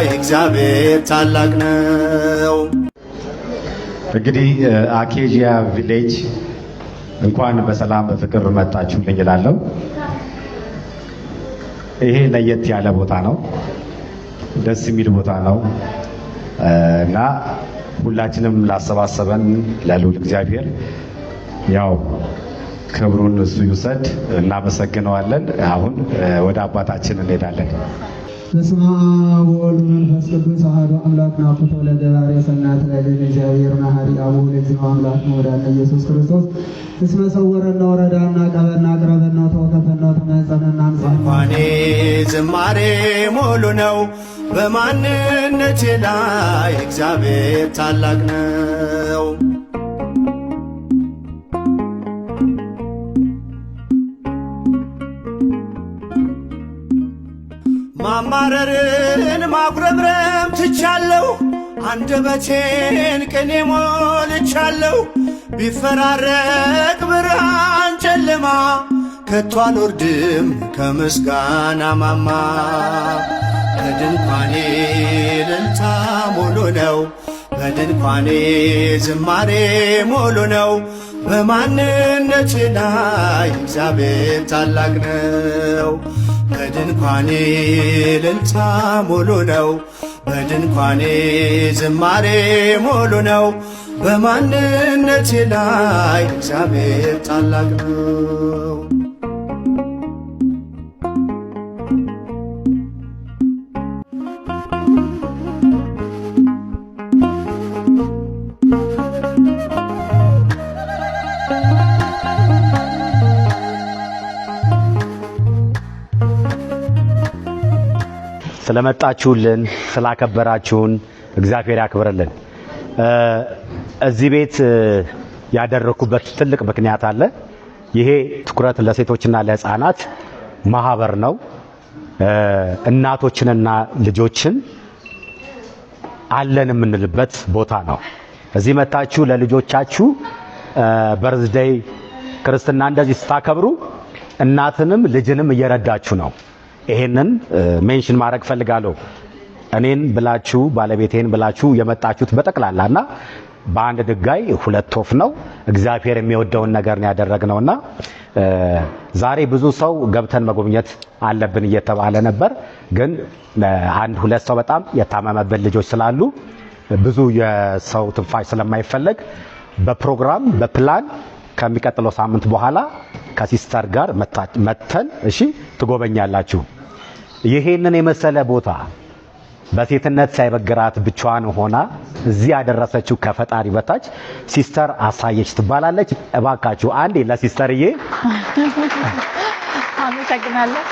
እግዚአብሔር ታላቅ ነው። እንግዲህ አኬዥያ ቪሌጅ እንኳን በሰላም በፍቅር መጣችሁልኝ እላለሁ። ይሄ ለየት ያለ ቦታ ነው፣ ደስ የሚል ቦታ ነው እና ሁላችንም ላሰባሰበን ለልዑል እግዚአብሔር ያው ክብሩን እሱ ይውሰድ፣ እናመሰግነዋለን። አሁን ወደ አባታችን እንሄዳለን። በስመ አብ ወወልድ ወመንፈስ ቅዱስ አሐዱ አምላክ ናኩቶ ለገባሬ ሰናይ ለእግዚአብሔር እግዚአብሔር መሐሪ አቡሁ ለእግዚኦ አምላክ ወዳነ ኢየሱስ ክርስቶስ እስመ ሰወረነ ወረዳና ቀበና አቅረበና ተወከፈና ተማጸነና አንጽሐና። ድንኳኔ ዝማሬ ሙሉ ነው። በማንነቴ ላይ እግዚአብሔር ታላቅ ነው። ማማረርን ማጉረምረም ትቻለሁ፣ አንደበቴን ቅኔ ሞልቻለሁ። ቢፈራረቅ ብርሃን ጨለማ ከቶ አልወርድም ከምስጋና ማማ። በድንኳኔ እልልታ ሙሉ ነው፣ በድንኳኔ ዝማሬ ሙሉ ነው። በማንነቴ ላይ እግዚአብሔር ታላቅ ነው። በድንኳኔ እልልታ ሙሉ ነው፣ በድንኳኔ ዝማሬ ሙሉ ነው። በማንነቴ ላይ እግዚአብሔር ታላቅ ነው። ስለመጣችሁልን ስላከበራችሁን እግዚአብሔር ያክብርልን። እዚህ ቤት ያደረኩበት ትልቅ ምክንያት አለ። ይሄ ትኩረት ለሴቶችና ለሕፃናት ማህበር ነው። እናቶችንና ልጆችን አለን የምንልበት ቦታ ነው። እዚህ መታችሁ ለልጆቻችሁ birthday፣ ክርስትና እንደዚህ ስታከብሩ እናትንም ልጅንም እየረዳችሁ ነው። ይሄንን mention ማድረግ ፈልጋለሁ። እኔን ብላችሁ ባለቤቴን ብላችሁ የመጣችሁት በጠቅላላና በአንድ ድንጋይ ሁለት ወፍ ነው። እግዚአብሔር የሚወደውን ነገር ነው ያደረግነውና ዛሬ ብዙ ሰው ገብተን መጎብኘት አለብን እየተባለ ነበር። ግን አንድ ሁለት ሰው በጣም የታመመብን ልጆች ስላሉ ብዙ የሰው ትንፋሽ ስለማይፈለግ በፕሮግራም በፕላን ከሚቀጥለው ሳምንት በኋላ ከ sister ጋር መተን እሺ ትጎበኛላችሁ። ይሄንን የመሰለ ቦታ በሴትነት ሳይበግራት ብቻዋን ሆና እዚህ ያደረሰችው ከፈጣሪ በታች ሲስተር አሳየች ትባላለች። እባካችሁ አንዴ ለ sister ዬ አመሰግናለሁ።